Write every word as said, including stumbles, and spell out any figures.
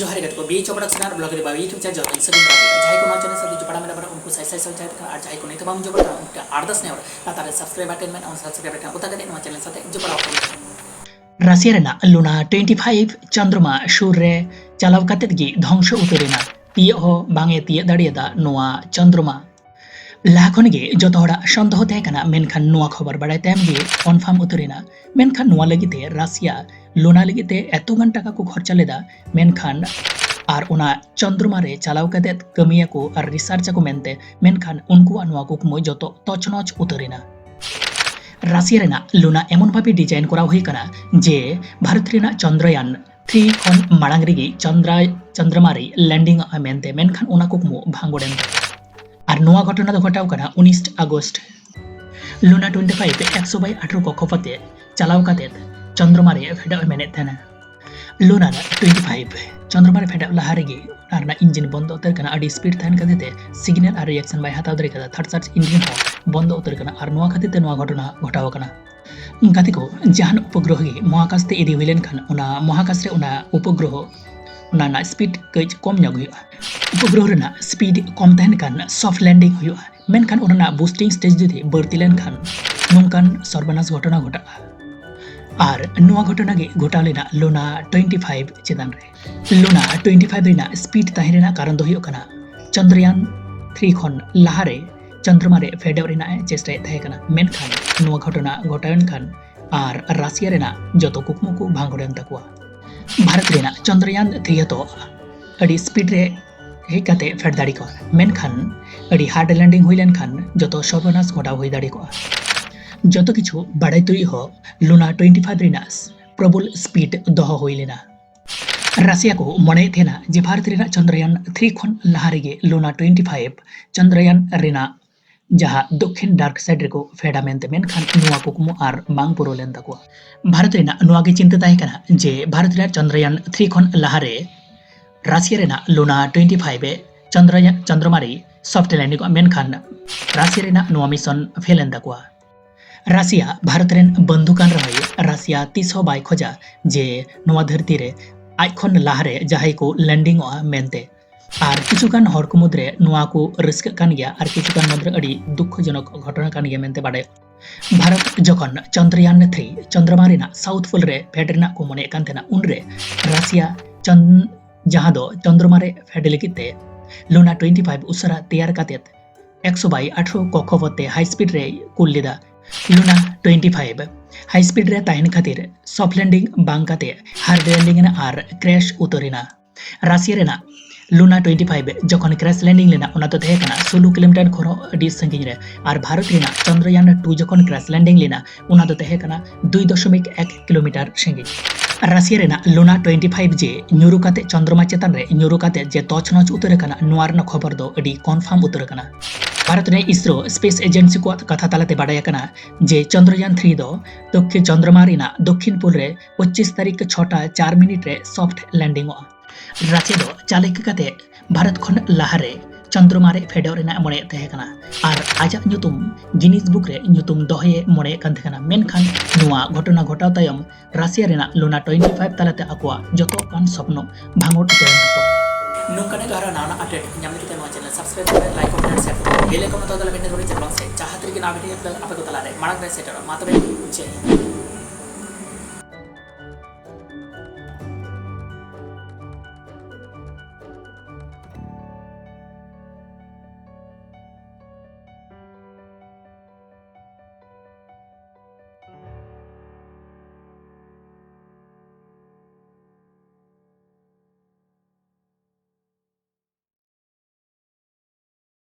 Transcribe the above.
ᱡᱚᱦᱟᱨ ᱜᱮ ᱜᱟᱛᱮ ᱠᱚ, ᱵᱤ ᱪᱚᱯᱲᱟ ᱥᱮᱱᱟᱨ ᱵᱞᱚᱜ ᱨᱮ ᱵᱟ YouTube channel ᱡᱚᱛᱚ ᱤᱧ ᱥᱟᱹᱜᱩᱱ ᱫᱟᱨᱟᱢ ᱮᱫᱟ᱾ ᱡᱟᱦᱟᱸᱭ ᱠᱚ ᱱᱚᱣᱟ channel ᱥᱟᱶᱛᱮ ᱡᱚᱯᱲᱟᱣ ᱢᱮᱱᱟᱜ ᱵᱚᱱᱟ, ᱩᱱᱠᱩ ᱥᱟᱭ ᱥᱟᱭ ᱥᱟᱨᱦᱟᱣ ᱡᱟᱦᱟᱸᱭ ᱠᱚ, ᱟᱨ ᱡᱟᱦᱟᱸᱭ ᱠᱚ ᱱᱤᱛ ᱦᱚᱸ ᱵᱟᱢ ᱡᱚᱯᱲᱟᱣ ᱠᱟᱱᱟ, ᱩᱱᱠᱩ ᱴᱷᱮᱱ ᱟᱨᱫᱟᱥ ᱱᱮᱦᱚᱨ, ᱞᱟᱛᱟᱨ ᱨᱮ subscribe button ᱢᱮᱱᱟᱜᱼᱟ, ᱚᱱᱟ subscribe button ᱚᱛᱟ ᱠᱟᱛᱮ ᱱᱚᱣᱟ channel ᱥᱟᱶᱛᱮ ᱡᱚᱯᱲᱟᱣ ᱠᱚᱜ ᱢᱮ᱾ ᱨᱟᱥᱤᱭᱟ ᱨᱮᱱᱟᱜ ᱞᱩᱱᱟ twenty five ᱪᱚᱱᱫᱨᱚᱢᱟ ᱥᱩᱨ ᱨᱮ ᱪᱟᱞᱟᱣ ᱠᱟᱛᱮᱫ ᱜᱮ ᱫᱷᱚᱝᱥᱚ ᱩᱛᱟᱹᱨ ᱮᱱᱟ᱾ ᱛᱤᱭᱟᱹᱜ ᱦᱚᱸ ᱵᱟᱝ ᱮ ᱛᱤᱭᱟᱹᱜ ᱫᱟᱲᱮᱭᱟᱫᱟ ᱱᱚᱣᱟ ᱪᱚᱱᱫᱨᱚᱢᱟ᱾ ᱞᱟᱦᱟ ᱠᱷᱚᱱ ᱜᱮ ᱡᱚᱛᱚ ᱦᱚᱲᱟᱜ ᱥᱚᱱᱫᱮᱦᱚ ᱛᱟᱦᱮᱸ ᱠᱟᱱᱟ, ᱢᱮᱱᱠᱷᱟᱱ ᱱᱚᱣᱟ ᱠᱷᱚᱵᱚᱨ ᱵᱟᱲᱟᱭ ᱛᱟᱭᱚᱢ ᱜᱮ confirm ᱩᱛᱟᱹᱨ ᱮᱱᱟ᱾ ᱢᱮᱱᱠᱷᱟᱱ ᱱᱚᱣᱟ ᱞᱟᱹᱜᱤᱫ ᱛᱮ ᱨᱟᱥᱤᱭᱟ ᱞᱩᱱᱟ ᱞᱟᱹᱜᱤᱫ ᱛᱮ ᱮᱛᱚ ᱜᱟᱱ ᱴᱟᱠᱟ ᱠᱚ ᱠᱷᱚᱨᱪᱟ ᱞᱮᱫᱟ, ᱢᱮᱱᱠᱷᱟᱱ ᱟᱨ ᱚᱱᱟ ᱪᱚᱱᱫᱨᱚᱢᱟ ᱨᱮ ᱪᱟᱞᱟᱣ ᱠᱟᱛᱮ ᱠᱟᱹᱢᱤᱭᱟᱠᱚ ᱟᱨ research ᱟᱠᱚ ᱢᱮᱱᱛᱮ, ᱢᱮᱱᱠᱷᱟᱱ ᱩᱱᱠᱩᱣᱟᱜ ᱱᱚᱣᱟ ᱠᱩᱠᱢᱩ ᱡᱚᱛᱚ ᱛᱚᱪᱱᱚᱪ ᱩᱛᱟᱹᱨ ᱮᱱᱟ᱾ ᱨᱟᱥᱤᱭᱟ ᱨᱮᱱᱟᱜ ᱞᱩᱱᱟ ᱮᱢᱚᱱ ᱵᱷᱟᱵᱮ design ᱠᱚᱨᱟᱣ ᱦᱩᱭ ᱟᱠᱟᱱᱟ ᱡᱮ ᱵᱷᱟᱨᱚᱛ ᱨᱮᱱᱟᱜ ᱪᱚᱱᱫᱨᱟᱭᱟᱱ three ᱠᱷᱚᱱ ᱢᱟᱲᱟᱝ ᱨᱮᱜᱮ ᱪᱚᱱᱫᱨᱟ-, ᱪᱚᱱᱫᱨᱚᱢᱟ ᱨᱮ landing ᱚᱜᱼᱟ ᱢᱮᱱᱛᱮ, ᱢᱮᱱᱠᱷᱟᱱ ᱚᱱᱟ ᱠᱩᱠᱢᱩ ᱵᱷᱟᱝᱜᱚᱲ ᱮᱱ ᱛᱟᱠᱚᱣᱟ᱾ ᱟᱨ ᱱᱚᱣᱟ ᱜᱷᱚᱴᱚᱱᱟ ᱫᱚ ᱜᱷᱚᱴᱟᱣ ᱠᱟᱱᱟ ᱩᱱᱤᱥ ᱟᱜᱚᱥᱴ᱾ ᱞᱩᱱᱟ twenty five ᱮᱠᱥᱚ by ᱟᱴᱷᱨᱚ ᱠᱚᱠᱠᱷᱚᱯᱚᱛᱷ ᱮ ᱪᱟᱞᱟᱣ ᱠᱟᱛᱮ ᱪᱚᱱᱫᱨᱚᱢᱟ ᱨᱮ ᱯᱷᱮᱰᱚᱜ ᱮ ᱢᱮᱱᱮᱫ ᱛᱟᱦᱮᱱᱟ᱾ ᱞᱩᱱᱟ twenty five ᱪᱚᱱᱫᱨᱚᱢᱟ ᱨᱮ ᱯᱷᱮᱰᱚᱜ ᱞᱟᱦᱟ ᱨᱮᱜᱮ ᱚᱱᱟ ᱨᱮᱱᱟᱜ engine ᱵᱚᱱᱫᱚ ᱩᱛᱟᱹᱨ ᱠᱟᱱᱟ᱾ ᱟᱹᱰᱤ speed ᱛᱟᱦᱮᱱ ᱠᱷᱟᱹᱛᱤᱨ ᱛᱮ signal ᱟᱨ reaction ᱵᱟᱭ ᱦᱟᱛᱟᱣ ᱫᱟᱲᱮ ᱠᱟᱫᱟ᱾ Thermal engine ᱦᱚᱸ ᱵᱚᱱᱫᱚ ᱩᱛᱟᱹᱨ ᱠᱟᱱᱟ ᱟᱨ ᱱᱚᱣᱟ ᱠᱷᱟᱹᱛᱤᱨ ᱛᱮ ᱱᱚᱣᱟ ᱜᱷᱚᱴᱚᱱᱟ ᱜᱷᱚᱴᱟᱣ ᱟᱠᱟᱱᱟ᱾ ᱜᱟᱛᱮ ᱠᱚ, ᱡᱟᱦᱟᱱ ᱩᱯᱚᱜᱨᱚᱦᱚ ᱜᱮ ᱢᱚᱦᱟᱠᱟᱥ ᱛᱮ ᱤᱫᱤ ᱦᱩᱭ ᱞᱮᱱᱠᱷᱟᱱ ᱚᱱᱟ ᱢᱚᱦᱟᱠᱟᱥ ᱨᱮ ᱚᱱᱟ ᱩᱯᱚᱜᱨᱚᱦᱚ ᱚᱱᱟ ᱨᱮᱱᱟᱜ speed ᱠᱟᱹᱡ ᱠᱚᱢ ᱧᱚᱜ ᱦᱩᱭᱩᱜᱼᱟ᱾ ᱩᱯᱚᱜᱨᱚᱦᱚ ᱨᱮᱱᱟᱜ speed ᱠᱚᱢ ᱛᱟᱦᱮᱱ ᱠᱷᱟᱱ soft landing ᱦᱩᱭᱩᱜᱼᱟ, ᱢᱮᱱᱠᱷᱟᱱ ᱚᱱᱟ ᱨᱮᱱᱟᱜ boosting stage ᱡᱩᱫᱤ ᱵᱟᱹᱲᱛᱤ ᱞᱮᱱᱠᱷᱟᱱ ᱱᱚᱝᱠᱟᱱ ᱥᱚᱨᱵᱚᱱᱟᱥ ᱜᱷᱚᱴᱚᱱᱟ ᱜᱷᱚᱴᱟᱜᱼᱟ᱾ ᱟᱨ ᱱᱚᱣᱟ ᱜᱷᱚᱴᱚᱱᱟ ᱜᱮ ᱜᱷᱚᱴᱟᱣ ᱞᱮᱱᱟ ᱞᱩᱱᱟ twenty five ᱪᱮᱛᱟᱱ ᱨᱮ᱾ ᱞᱩᱱᱟ twenty five ᱨᱮᱱᱟᱜ speed ᱛᱟᱦᱮᱸ ᱨᱮᱱᱟᱜ ᱠᱟᱨᱚᱱ ᱫᱚ ᱦᱩᱭᱩᱜ ᱠᱟᱱᱟ ᱪᱚᱱᱫᱨᱟᱭᱟᱱ three ᱠᱷᱚᱱ ᱞᱟᱦᱟᱨᱮ ᱪᱚᱱᱫᱨᱚᱢᱟ ᱨᱮ ᱯᱷᱮᱰᱚᱜ ᱨᱮᱱᱟᱜ ᱮ ᱪᱮᱥᱴᱟᱭᱮᱫ ᱛᱟᱦᱮᱸ ᱠᱟᱱᱟ, ᱢᱮᱱᱠᱷᱟᱱ ᱱᱚᱣᱟ ᱜᱷᱚᱴᱚᱱᱟ ᱜᱷᱚᱴᱟᱣᱮᱱ ᱠᱷᱟᱱ ᱟᱨ ᱨᱟᱥᱤᱭᱟ ᱨᱮᱱᱟᱜ ᱡᱚᱛᱚ ᱠᱩᱠᱢᱩ ᱠᱚ ᱵᱷᱟᱝᱜᱚᱲ ᱮᱱ ᱛᱟᱠᱚᱣᱟ᱾ ᱵᱷᱟᱨᱚᱛ ᱨᱮᱱᱟᱜ ᱪᱚᱱᱫᱨᱟᱭᱟᱱ three ᱦᱚᱸᱛᱚ ᱟᱹᱰᱤ speed ᱨᱮ ᱦᱮᱡ ᱠᱟᱛᱮ ᱯᱷᱮᱰ ᱫᱟᱲᱮ ᱠᱚᱜᱼᱟ, ᱢᱮᱱᱠᱷᱟᱱ ᱟᱹᱰᱤ hard landing ᱦᱩᱭ ᱞᱮᱱᱠᱷᱟᱱ ᱡᱚᱛᱚ ᱥᱚᱨᱵᱚᱱᱟᱥ ᱜᱷᱚᱴᱟᱣ ᱦᱩᱭ ᱫᱟᱲᱮ ᱠᱚᱜᱼᱟ᱾ ᱡᱚᱛᱚ ᱠᱤᱪᱷᱩ ᱵᱟᱲᱟᱭ ᱛᱩᱞᱩᱡ ᱦᱚᱸ ᱞᱩᱱᱟ twenty five ᱨᱮᱱᱟᱜ ᱯᱨᱚᱵᱚᱞ speed ᱫᱚᱦᱚ ᱦᱩᱭ ᱞᱮᱱᱟ᱾ ᱨᱟᱥᱤᱭᱟ ᱠᱚ ᱢᱚᱱᱮᱭᱮᱫ ᱛᱟᱦᱮᱱᱟ ᱡᱮ ᱵᱷᱟᱨᱚᱛ ᱨᱮᱱᱟᱜ ᱪᱚᱱᱫᱨᱟᱭᱟᱱ three ᱠᱷᱚᱱ ᱞᱟᱦᱟ ᱨᱮᱜᱮ ᱞᱩᱱᱟ twenty five ᱪᱚᱱᱫᱨᱟᱭᱟᱱ ᱨᱮᱱᱟᱜ ᱡᱟᱦᱟᱸ ᱫᱚᱠᱠᱷᱤᱱ dark side ᱨᱮᱠᱚ ᱯᱷᱮᱰᱟ ᱢᱮᱱᱛᱮ, ᱢᱮᱱᱠᱷᱟᱱ ᱱᱚᱣᱟ ᱠᱩᱠᱢᱩ ᱟᱨ ᱵᱟᱝ ᱯᱩᱨᱟᱹᱣ ᱞᱮᱱ ᱛᱟᱠᱚᱣᱟ᱾ ᱵᱷᱟᱨᱚᱛ ᱨᱮᱱᱟᱜ ᱱᱚᱣᱟ ᱜᱮ ᱪᱤᱱᱛᱟᱹ ᱛᱟᱦᱮᱸ ᱠᱟᱱᱟ ᱡᱮ ᱵᱷᱟᱨᱚᱛ ᱨᱮᱱᱟᱜ ᱪᱚᱱᱫᱨᱟᱭᱟᱱ three ᱠᱷᱚᱱ ᱞᱟᱦᱟᱨᱮ ᱨᱟᱥᱤᱭᱟ ᱨᱮᱱᱟᱜ ᱞᱩᱱᱟ twenty five ᱮ ᱪᱚᱱᱫᱨᱟᱭᱟᱱ, ᱪᱚᱱᱫᱨᱚᱢᱟ ᱨᱮ soft landing ᱚᱜᱼᱟ, ᱢᱮᱱᱠᱷᱟᱱ ᱨᱟᱥᱤᱭᱟ ᱨᱮᱱᱟᱜ ᱱᱚᱣᱟ mission fail ᱮᱱ ᱛᱟᱠᱚᱣᱟ᱾ ᱨᱟᱥᱤᱭᱟ ᱵᱷᱟᱨᱚᱛ ᱨᱮᱱ ᱵᱚᱱᱫᱷᱩ ᱠᱟᱱ ᱨᱮᱦᱚᱸᱭ, ᱨᱟᱥᱤᱭᱟ ᱛᱤᱥ ᱦᱚᱸ ᱵᱟᱭ ᱠᱷᱚᱡᱟ ᱡᱮ ᱱᱚᱣᱟ ᱫᱷᱟᱹᱨᱛᱤ ᱨᱮ ᱟᱡ ᱠᱷᱚᱱ ᱞᱟᱦᱟᱨᱮ ᱡᱟᱦᱟᱸᱭ ᱠᱚ ᱞᱮᱱᱰᱤᱝᱚᱜᱼᱟ ᱢᱮᱱᱛᱮ᱾ ᱟᱨ ᱠᱤᱪᱷᱩ ᱜᱟᱱ ᱦᱚᱲ ᱠᱚ ᱢᱩᱫᱽᱨᱮ ᱱᱚᱣᱟ ᱠᱚ ᱨᱟᱹᱥᱠᱟᱹᱜ ᱠᱟᱱ ᱜᱮᱭᱟ ᱟᱨ ᱠᱤᱪᱷᱩ ᱜᱟᱱ ᱢᱩᱫᱽᱨᱮ ᱟᱹᱰᱤ ᱫᱩᱠᱠᱷᱚᱡᱚᱱᱚᱠ ᱜᱷᱚᱴᱚᱱᱟ ᱠᱟᱱ ᱜᱮᱭᱟ ᱢᱮᱱᱛᱮ ᱵᱟᱰᱟᱭᱚᱜ᱾ ᱵᱷᱟᱨᱚᱛ ᱡᱚᱠᱷᱚᱱ ᱪᱚᱱᱫᱨᱚᱭᱟᱱ ᱛᱷᱨᱤ ᱪᱚᱱᱫᱨᱚᱢᱟ ᱨᱮᱱᱟᱜ ᱥᱟᱣᱩᱛᱷ ᱯᱳᱞ ᱨᱮ ᱯᱷᱮᱰ ᱨᱮᱱᱟᱜ ᱠᱚ ᱢᱚᱱᱮᱭᱮᱫ ᱠᱟᱱ ᱛᱟᱦᱮᱱᱟ, ᱩᱱᱨᱮ ᱨᱟᱥᱤᱭᱟ ᱪᱚᱱ-, ᱡᱟᱦᱟᱸ ᱫᱚ ᱪᱚᱱᱫᱨᱚᱢᱟ ᱨᱮ ᱯᱷᱮᱰ ᱞᱟᱹᱜᱤᱫ ᱛᱮ ᱞᱩᱱᱟ ᱴᱩᱭᱮᱱᱴᱤ ᱯᱷᱟᱭᱤᱵᱷ ᱩᱥᱟᱹᱨᱟ ᱛᱮᱭᱟᱨ ᱠᱟᱛᱮᱫ ᱮᱠᱥᱚ by ᱟᱴᱷᱨᱚ ᱠᱚᱠᱠᱷᱚᱯᱚᱛᱷ ᱛᱮ ᱦᱟᱭ ᱥᱯᱤᱰ ᱨᱮᱭ ᱠᱩᱞ ᱞᱮᱫᱟ᱾ ᱞᱩᱱᱟ ᱴᱩᱭᱮᱱᱴᱤ ᱯᱷᱟᱭᱤᱵᱷ ᱦᱟᱭ ᱥᱯᱤᱰ ᱨᱮ ᱛᱟᱦᱮᱱ ᱠᱷᱟᱹᱛᱤᱨ ᱥᱚᱯᱷᱴ ᱞᱮᱱᱰᱤᱝ ᱵᱟᱝ ᱠᱟᱛᱮ ᱦᱟᱨᱰ ᱞᱮᱱᱰᱤᱝ ᱮᱱᱟ ᱟᱨ ᱠᱨᱮᱥ ᱩᱛᱟᱹᱨ ᱮᱱᱟ᱾ ᱨᱟᱥᱤᱭᱟ ᱨᱮᱱᱟᱜ ᱞᱩᱱᱟ ᱴᱩᱭᱮᱱᱴᱤ ᱯᱷᱟᱭᱤᱵᱷ ᱡᱚᱠᱷᱚᱱ ᱠᱨᱮᱥ ᱞᱮᱱᱰᱤᱝ ᱞᱮᱱᱟ, ᱚᱱᱟ ᱫᱚ ᱛᱟᱦᱮᱸ ᱠᱟᱱᱟ ᱥᱳᱞᱳ ᱠᱤᱞᱳᱢᱤᱴᱟᱨ ᱠᱷᱚᱱ ᱦᱚᱸ ᱟᱹᱰᱤ ᱥᱟᱺᱜᱤᱧ ᱨᱮ, ᱟᱨ ᱵᱷᱟᱨᱚᱛ ᱨᱮᱱᱟᱜ ᱪᱚᱱᱫᱨᱚᱭᱟᱱ ᱴᱩ ᱡᱚᱠᱷᱚᱱ ᱠᱨᱮᱥ ᱞᱮᱱᱰᱤᱝ ᱞᱮᱱᱟ, ᱚᱱᱟ ᱫᱚ ᱛᱟᱦᱮᱸ ᱠᱟᱱᱟ ᱫᱩᱭ ᱫᱚᱥᱚᱢᱤᱠ ᱮᱠ ᱠᱤᱞᱳᱢᱤᱴᱟᱨ ᱥᱟᱺᱜᱤᱧ᱾ ᱨᱟᱥᱤᱭᱟ ᱨᱮᱱᱟᱜ ᱞᱩᱱᱟ ᱴᱩᱭᱮᱱᱴᱤ ᱯᱷᱟᱭᱤᱵᱷ ᱡᱮ ᱧᱩᱨᱩ ᱠᱟᱛᱮ ᱪᱚᱱᱫᱨᱚᱢᱟ ᱪᱮᱛᱟᱱ ᱨᱮ ᱧᱩᱨᱩ ᱠᱟᱛᱮ ᱡᱮ ᱛᱚᱪᱱᱚᱪ ᱩᱛᱟᱹᱨ ᱟᱠᱟᱱᱟ, ᱱᱚᱣᱟ ᱨᱮᱱᱟᱜ ᱠᱷᱚᱵᱚᱨ ᱫᱚ ᱟᱹᱰᱤ ᱠᱚᱱᱯᱷᱟᱨᱢ ᱩᱛᱟᱹᱨ ᱟᱠᱟᱱᱟ᱾ ᱵᱷᱟᱨᱚᱛ ᱨᱮᱱᱟᱜ ᱤᱥᱨᱳ ᱥᱯᱮᱥ ᱮᱡᱮᱱᱥᱤ ᱠᱚᱣᱟᱜ ᱠᱟᱛᱷᱟ ᱛᱟᱞᱟᱛᱮ ᱵᱟᱰᱟᱭ ᱟᱠᱟᱱᱟ ᱡᱮ ᱪᱚᱱᱫᱨᱚᱭᱟᱱ ᱛᱷᱨᱤ ᱫᱚ ᱫᱚᱠᱠᱷᱤᱱ ᱪᱚᱱᱫᱨᱚᱢᱟ ᱨᱮᱱᱟᱜ ᱫᱚᱠᱠᱷᱤᱱ ᱯᱳᱞ ᱨᱮ ᱯᱚᱸᱪᱤᱥ ᱛᱟᱹᱨᱤᱠᱷ ᱪᱷᱚᱴᱟ ᱪᱟᱨ ᱢᱤᱱᱤᱴ ᱨᱮ ᱥᱚᱯᱷᱴ ᱞᱮᱱᱰᱤᱝᱚᱜᱼᱟ᱾ ᱨᱟᱥᱤᱭᱟ ᱫᱚ ᱪᱟᱞᱟᱠ ᱠᱟᱛᱮ ᱵᱷᱟᱨᱚᱛ ᱠᱷᱚᱱ ᱞᱟᱦᱟᱨᱮ ᱪᱚᱱᱫᱨᱚᱢᱟ ᱨᱮ ᱯᱷᱮᱰᱚᱜ ᱨᱮᱱᱟᱜ ᱢᱚᱱᱮᱭᱮᱫ ᱛᱟᱦᱮᱸ ᱠᱟᱱᱟ ᱟᱨ ᱟᱡᱟᱜ ᱧᱩᱛᱩᱢ ᱜᱤᱱᱤᱥ ᱵᱩᱠ ᱨᱮ ᱧᱩᱛᱩᱢ ᱫᱚᱦᱚᱭᱮ ᱢᱚᱱᱮᱭᱮᱫ ᱠᱟᱱ ᱛᱟᱦᱮᱸ ᱠᱟᱱᱟ᱾ ᱢᱮᱱᱠᱷᱟᱱ ᱱᱚᱣᱟ ᱜᱷᱚᱴᱚᱱᱟ ᱜᱷᱚᱴᱟᱣ ᱛᱟᱭᱚᱢ ᱨᱟᱥᱤᱭᱟ ᱨᱮᱱᱟᱜ ᱞᱩᱱᱟ ᱴᱩᱭᱮᱱᱴᱤ ᱯᱷᱟᱭᱤᱵᱷ ᱛᱟᱞᱟᱛᱮ ᱟᱠᱚᱣᱟᱜ ᱡᱚᱛᱚ ᱜᱟᱱ ᱥᱚᱯᱱᱚ ᱵᱷᱟᱸᱜᱚᱲ ᱩᱛᱟᱹᱨ ᱮᱱ ᱛᱟᱠᱚᱣᱟ᱾ ᱱᱚᱝᱠᱟᱱᱟᱜ ᱜᱟᱦᱨᱟ ᱱᱟᱣᱟ update ᱧᱟᱢ ᱞᱟᱹᱜᱤᱫ ᱛᱮ ᱱᱚᱣᱟ channel subscribe ᱠᱚᱨᱮ, like, comment, share, bell icon ᱫᱚ ᱛᱟᱦᱚᱞᱮ ᱵᱮᱱ ᱱᱚᱨᱤ ᱪᱟᱞᱟᱝ ᱥᱮ ᱡᱟᱦᱟᱸ ᱛᱤᱨᱮᱜᱮ ᱱᱟᱣᱟ video upload ᱟᱯᱮ ᱠᱚ ᱛᱟᱞᱟᱨᱮ ᱢᱟᱲᱟᱝ ᱨᱮ ᱥᱮᱴᱮᱨᱚᱜ ᱢᱟ᱾ ᱛᱚᱵᱮ ᱡᱮ